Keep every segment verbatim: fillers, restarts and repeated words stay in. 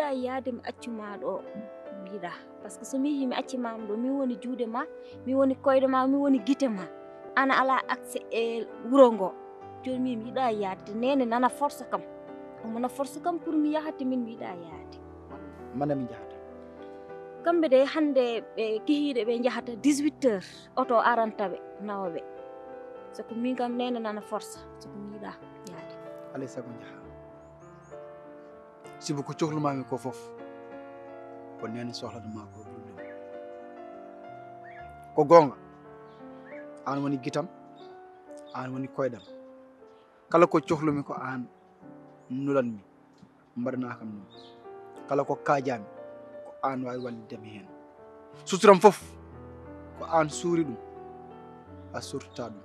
Yiɗaa yaade mi accu ma ɗo, mi yiɗaa. Parce que so mi yii mi acci ma ɗo, mi woni juuɗe ma, mi woni koyɗe ma, mi woni gite ma. Ana alaa accès e wuro ngo. Jooni min mi yiɗaa yaade. Neene nana force kam. Omo na force kam pour mi yaha te min mi yiɗaa yaade. Mana mi njahata. Kamɓe de hannde ɓe kihiiɗe ɓe njahata dix-huit heures. Oto aranta ɓe, nawa ɓe. So ko min kam neene nana force. So ko mi yiɗaa yaade. Alay sago njaha. Sibu ko cohlumami ko fof, ko neene sohlata ma ko ɓuri ɗum. Ko goonga, aan woni gitam, aan woni koyɗam. Kala ko cohlumi ko aan nulanmi, mbaɗanaa kam ɗum. Kala ko kaajami, ko aan waawi wallitde mi heen. Suturam fof, ko aan suuri ɗum, a surtata ɗum.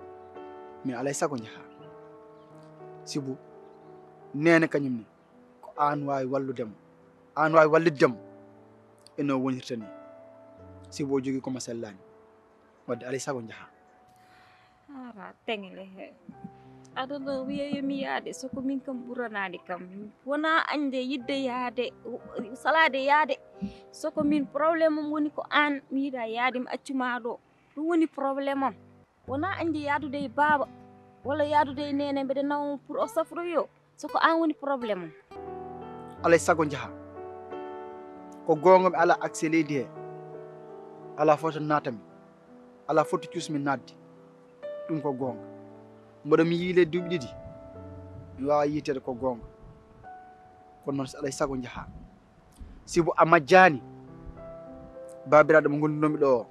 Min alay sago njaha. Sibu, neene kañum ne, ko aan waawi wallude mo. Aan waawi wallitde mo e no wonirta ni. Sibu o jogii ko mo sellaani. Wadde alay sago njaha. Ara, teŋele he. Aɗa no wiya yo mi yaade, so ko min kam ɓuranaani kam. Wonaa añde yiɗde yaade, salaade yaade. So ko min problème am woni ko aan, mi yiɗaa yaade, mi accu ma ɗo. Ɗum woni problème am. Wonaa añde yaadude e baaba, walla yaadude e neene, mbeɗa nawa mo pour o safroyo. So ko aan woni problème am. Alay sago njaha. Ko goonga mi alaa accès leydi he. Alaa fof to naatami. Alaa fof to cuusmi naatde. Ɗum ko goonga. Mboɗo mi yii le duuɓi ɗiɗi. Mi waawaa yiiteede ko goonga. Kono noon alay sago njaha. Sibu a majjaani. Baabiraaɗo mo ngondunoomi ɗo o.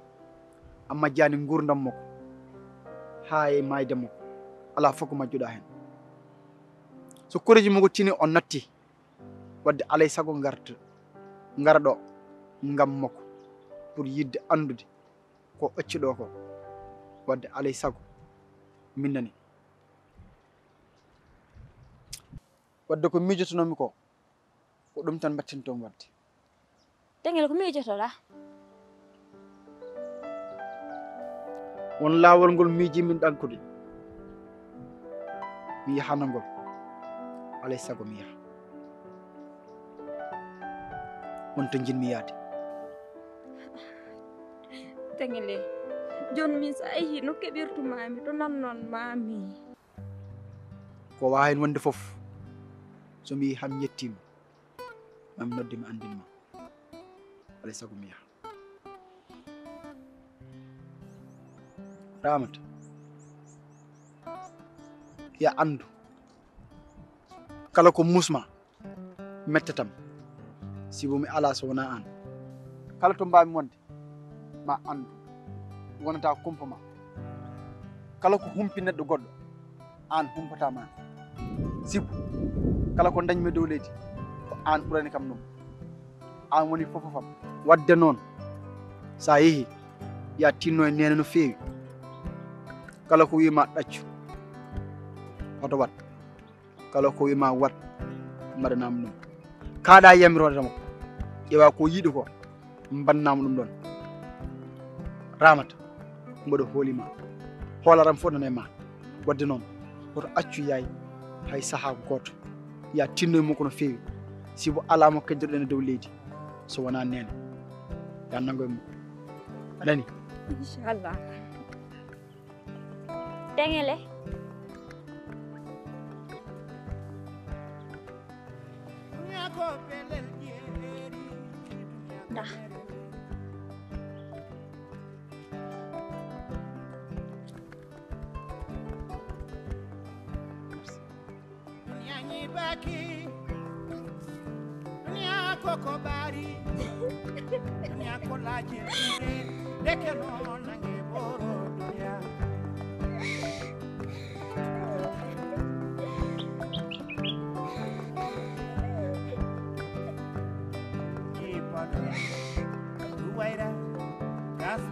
A majjaani nguurndam makko. Haa e maayde makko. Alaa fof ko majjuɗaa heen. So koreeji makko tini o natti. Wadde alay sago ngarta, ngara ɗo ngam makko pour yiɗde anndude ko acci ɗo ko. Wadde alay sago min nani. Wadde ko miijotonoomi ko, ko ɗum tan mbattintomi wadde. Teŋel, ko miijotoɗaa? Won laawol ngol miiji min ɗankude. Mi yahana ngol. Alay sago mi yaha. Won to njiɗmi yaade. Teŋele, jooni min so a yehii no keɓirtu maami, to nannoon maami. Ko waawi heen wonde fof, so mi yehii haa mi yettiima, ma mi nodde mi anndin ma. Alay sago mi yaha. Ramata, ya anndu, kala ko muusma mettatam, sibu mi alaa so wonaa aan. Kala to mbaawmi wonde, ma anndu, wonata kumpa ma. Kala ko humpi neɗɗo goɗɗo, aan humpata ma. Sibu, kala ko ndañmi e dow leydi, ko aan ɓurani kam ɗum. Aan woni fof fof am. Wadde noon, so a yehii, ya tinno e neene no feewi. Kala ko wiima ɗaccu, hoto waɗ. Kala ko wiima waɗ, mbaɗanaa mo ɗum. Kaaɗa yamiroore makko. Ƴeewa ko yiɗi ko, mbaɗanaa mo ɗum ɗoon. Ramata, mboɗo hooli ma. Hoolaram fof nana e ma. Wadde noon, woto accu yaay hay sahaa gooto. Ya tinno e makko no feewi. Sibu alaa mo keddoɗen e dow leydi, so wonaa neene. Ya nanngo e makko. A nanii? Inchallah. Teŋele. Da. Duniya ñiibaaki, duniya koko ɓaari, duniya ko laaji ɗiɗi, ndeke noon nange booro duniya. Ñiibaɗo, Duwayra, Gas.